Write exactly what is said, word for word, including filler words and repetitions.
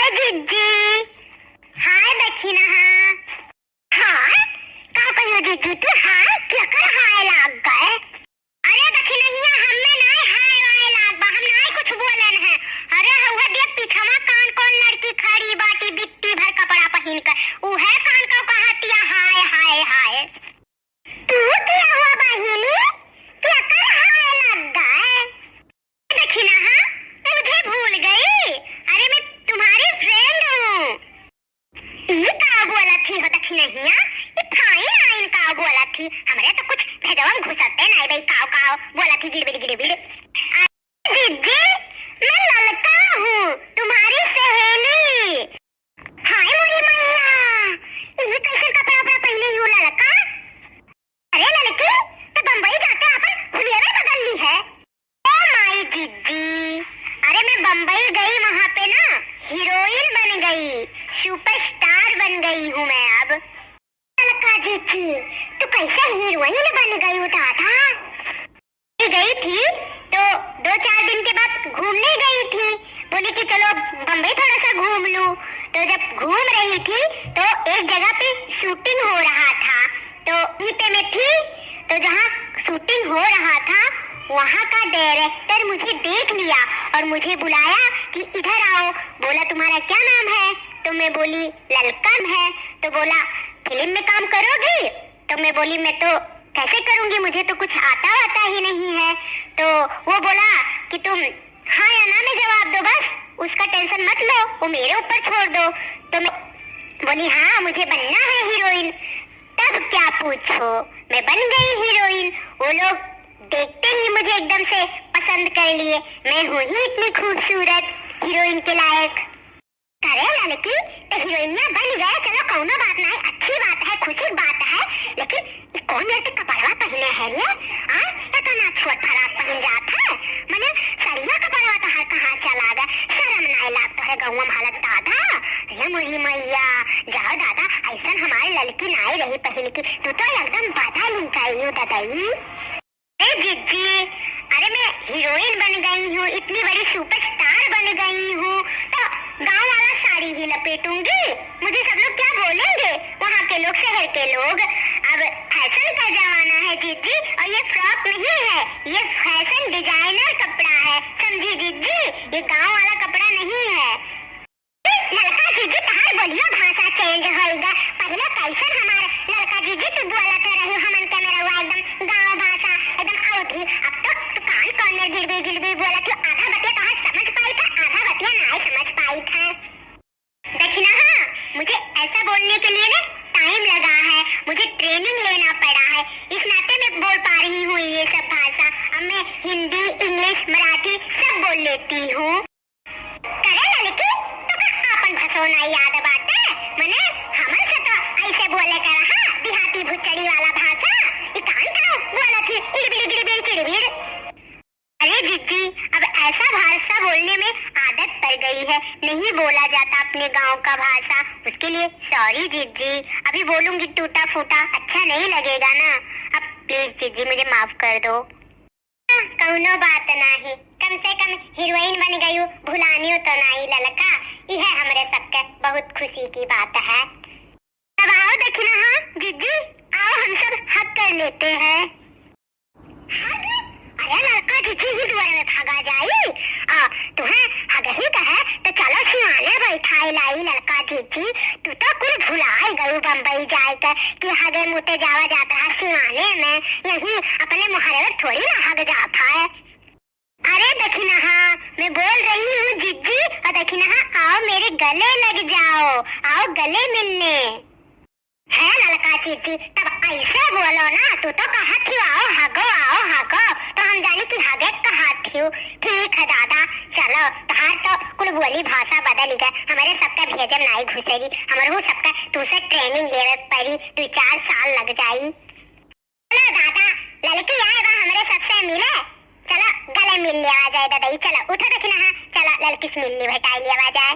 जिज्जी, हाय दखिनहा। हाय? का कहियो जिज्जी तू हाय? केकर हाय लाग गए? अरे दखिनहिया, हमें नाय हाय वाय लाग बा, हम नाय कुछ बोलन है। अरे हउहे देख पिछवा कान कौन लड़की खड़ी बाटी बित्ती भर कपड़ा पहिन के, उहे कान का कहतिया हाय, हाय, हाय। तू क्या हुआ बहिनी? केकर हाय लग गए? दखिनहा, मुझे भूल गई? अरे मैं तुम्हारी friend हूँ। ई का बोलत ही हो दखिनहिया? ई फाइन आइन का बोलत ही? हमरे तो कुछ भेजवा में घुसते नाय बई, काव काव बोलत ही गिड़बिड़ गिड़बिड़। अरे जिज्जी, मैं ललका हूँ, तुम्हारी सहेली। हाय मोरी मैया, ई कैसन कपड़ा उपड़ा पहिने ही हो ललका? अरे ललकी, तो बम्बई जाके आपन हुलियवे बदल ली है। ओ माई जिज्जी, अरे मैं बम्बई गई, वहाँ पे ना हीरोइन बन गई, superstar बन गई हूँ मैं अब। ललका जिज्जी, तू कैसे हीरोइन बन गई हो दादा? गई थी तो दो चार दिन के बाद घूमने गई थी, बोली कि चलो बम्बई थोड़ा सा घूम लूं। तो जब घूम रही थी तो एक जगह पे shooting हो रहा था, तो वहीं पे मैं थी। तो जहाँ shooting हो रहा था वहाँ का director मुझे देख लिया और मुझे बुलाया कि इधर आओ। बोला तुम्हारा क्या नाम है? तो मैं बोली ललका है। तो बोला फिल्म में काम करोगी? तो मैं बोली मैं तो कैसे करूँगी, मुझे तो कुछ आता वाता ही नहीं है। तो वो बोला कि तुम हाँ या ना में जवाब दो बस, उसका tension मत लो, वो मेरे ऊपर छोड़ दो। तो मैं बोली हाँ मुझे बनना है हीरोइन। तब क्या पूछो, मैं बन गई हीरोइन। वो लोग देखते ही मुझे एकदम से पसंद कर लिए, मैं हूँ ही इतनी खूबसूरत हीरोइन के लायक। करे ललकी, तो हीरोइनिया बन गए, चलो कौनो बात नहीं, अच्छी बात है, खुशी की बात है, लेकिन ये कौन मेरे कपड़वा पहिने है रे? आ, इतना छोट फराक पहिन जात है, मने सरिया कपड़वा तो हर कहाँ चला गए, शर्म नहीं लाग तोहरे गौवा में हालत दादा। अरे मोरी मैया, जाओ दादा, ऐसन हमारे ललकी नाई रही पहिल की, तू तो एकदम बदल ही गई हो ददई। ए जिज्जी, अरे मैं हीरोइन बन गई हूँ, इतनी बड़ी superstar बन गई हूँ, तो गांव वाला साड़ी ही लपेटूंगी? मुझे सब लोग क्या बोलेंगे, वहाँ के लोग, शहर के लोग? अब fashion का जमाना है जिज्जी, और ये frock नहीं है, ये fashion designer कपड़ा है, समझी जिज्जी? ये गांव वाला कपड़ा नहीं है। ललका जिज्जी, तहार बोलियो भाषा change होई गा। पहिले कैसन हमार ललका जिज्जी तू बोलत रही, हमन के में रहुआ एकदम गाँव भाषा, एकदम अवधी। अब तो तू कान कौन में गिड़बी गिड़बी बोलत हो, आधा बतिया तोहार समझ पाई था, आधा बतिया नाय समझ पाई था। दखिनहा, मुझे ऐसा बोलने के लिए ना time लगा है, मुझे training लेना पड़ा है, इस नाते मैं बोल पा रही हूँ ये सब भाषा। अब मैं हिंदी, English, मराठी सब बोल लेती हूँ। करे ललकी, तोका आपन भसोना याद बाटे? मने हमन से तो ऐसे बोले के रहा, देहाती भुच्चड़ी वाला भाषा। ई कान का बोलत ही, इड़बिड़ गिड़बिड़ चिड़बिड़। अरे जिज्जी, अब ऐसा भाषा बोलने में आदत पड़ गई है, नहीं बोला जाता अपने गांव का भाषा। उसके लिए sorry जिज्जी, अभी बोलूंगी टूटा फूटा, अच्छा नहीं लगेगा ना। अब please जिज्जी मुझे माफ कर दो। कौनो बात नाही, कम से कम हीरोइन बन गयू, भुलानियो तो नाही ललका, इहे हमरे सबके बहुत खुशी की बात है। तब आओ दखिनहा, जिज्जी, आओ हम सब hug कर लेते हैं। Hug? अरे ललका जिज्जी ही दुआरे में भागा जाई, आ, तुम्हें hug ही कहे तो चलो सिवाने बैठाई लाई ललका जिज्जी, तू तो कुल भुलाई गयू बम्बई जाए के कि hug मुते जावा जात रहा सिवाने में, यही अपने मोहरे में थोड़ी ना hug जात है। अरे दखिनहा, मैं बोल रही हूँ जिज्जी, और दखिनहा आओ मेरे गले लग जाओ, आओ गले मिलने। है ललका जिज्जी, तब ऐसे बोलो ना, तू तो कहत ही आओ hug, आओ hug, तो हम जानी कि hug कहत ही। ठीक है दादा, चलो, तहार तो कुल बोली भाषा बदल गए, हमरे सबका भेजम नाई घुसेरी, हमरहू सबका तुमसे training लेवे पड़ी, दो चार साल लग जाई। चलो दादा, ललकी आए बा हमरे सबसे मिले, चलो गले मिल लिया जाए ददई, चलो उठो दखिनहा, चलो ललकी से मिल ली, भेटाई लिया जाए।